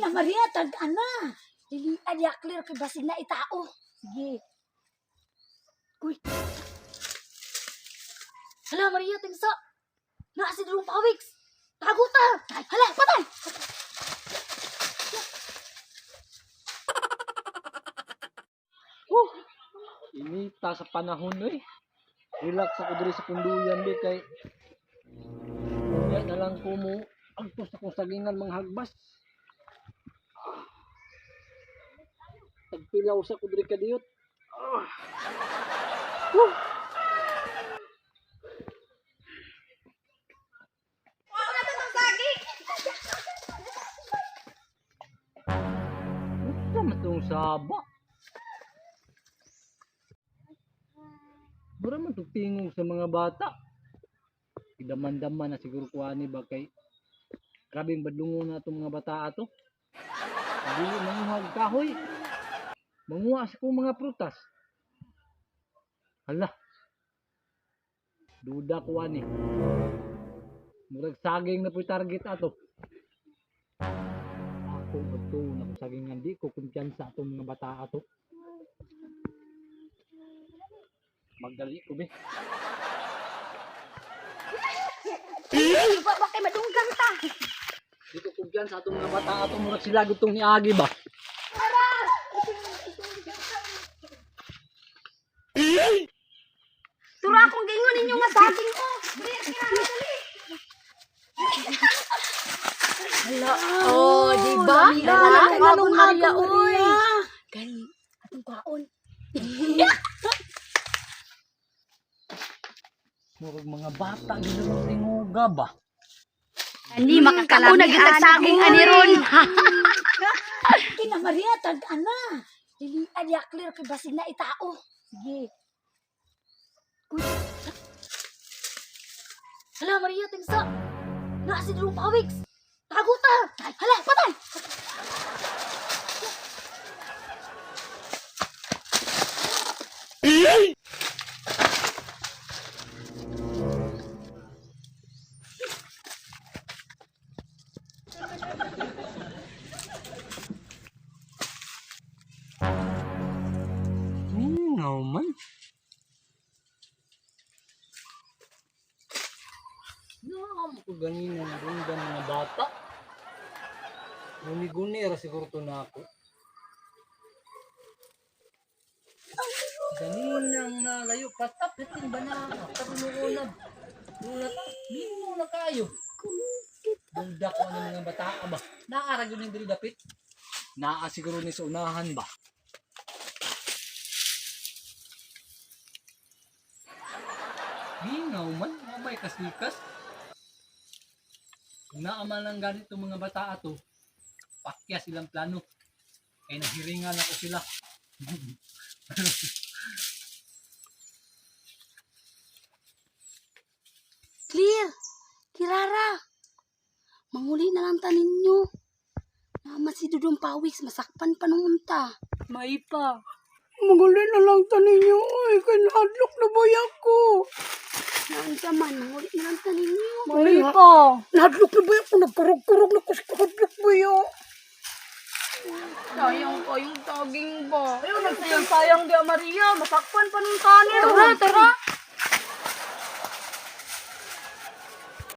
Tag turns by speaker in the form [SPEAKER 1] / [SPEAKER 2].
[SPEAKER 1] Kina Maria, tag-ana. Dili, adya clear kay basig na itao. Sige. Uy. Hala, Maria, tingsa. Naa si Dulong Pawiks. Tago ta. Hala, patay.
[SPEAKER 2] Inita sa panahon eh. Relax ako diri sa punduyan be kay unya na lang ko mo agtos akong sagingan mga hagbas. Ah. Tagpilaw sa ko diri kadiyot. Ah. Woo! Unsa man tong saba? Mura man tong tingog sa mga bata. Idaman-daman na siguro kuha ni ba kay grabeng badlungon na itong mga bata ato. Dili manguha og kahoy. Manguha sa kong mga prutas. Hala. Duda kuha ni. Murag saging na po'y target ato. Ako ato na kung sagingan di ko kumpiyansa atong mga bata ato. Magdali ko be.
[SPEAKER 1] Ay, ba, ba kay madunggan ta.
[SPEAKER 2] Di ko kumpiyansa atong mga bata ato murag sila gutong niagi ba.
[SPEAKER 1] Tura akong gingon ninyo nga saging oh. Dali, kina, dali.
[SPEAKER 3] Hala, oh, di ba?
[SPEAKER 1] Hala,
[SPEAKER 3] Hala,
[SPEAKER 1] anong
[SPEAKER 3] Maria,
[SPEAKER 1] hapon,
[SPEAKER 3] oy.
[SPEAKER 1] Maria? Gani, atong kaon.
[SPEAKER 2] Murag mga bata gid mo tinguga ba.
[SPEAKER 3] Ani makakalami na saging ani ron.
[SPEAKER 1] Kina Maria, tag-ana. Dili, adya clear kay basig na itao. Sige. Uy. Hala, Maria, tingsa. Naa si Dulong Pawiks. Tago ta. Hala, patay.
[SPEAKER 2] Ngaw man. Naam ko ganina nadunggan mga bata. Guni-guni ra siguro to na ako. Ganinang nalayo patap itin ba na karununan. Una ta, nimo na kayo. Duda ko ng mga bata ba. Naara gyud ning diri dapit. Naa siguro ni sa unahan ba. Gingaw man, mamay kasikas. Kung naaman lang ganito mga bata ato, pakya silang plano. Kaya nahiringan ako sila.
[SPEAKER 1] Clear. Kirara. Manguli na lang ta ninyo. Naman si Dudong Pawiks, masakpan pa nung unta.
[SPEAKER 3] May pa.
[SPEAKER 1] Manguli na lang ta ninyo. Ay, kay nahadlok na ba ako? Naunsa man, manguli na lang ta ninyo.
[SPEAKER 3] May pa.
[SPEAKER 1] Nahadlok na ba ako? Nagkurog-kurog na ko sa kahadlok ba
[SPEAKER 3] Sayang ko yung saging ba. Ayun, nagsayang sayang di Maria, masakpan pa nung tani. Tara, tara.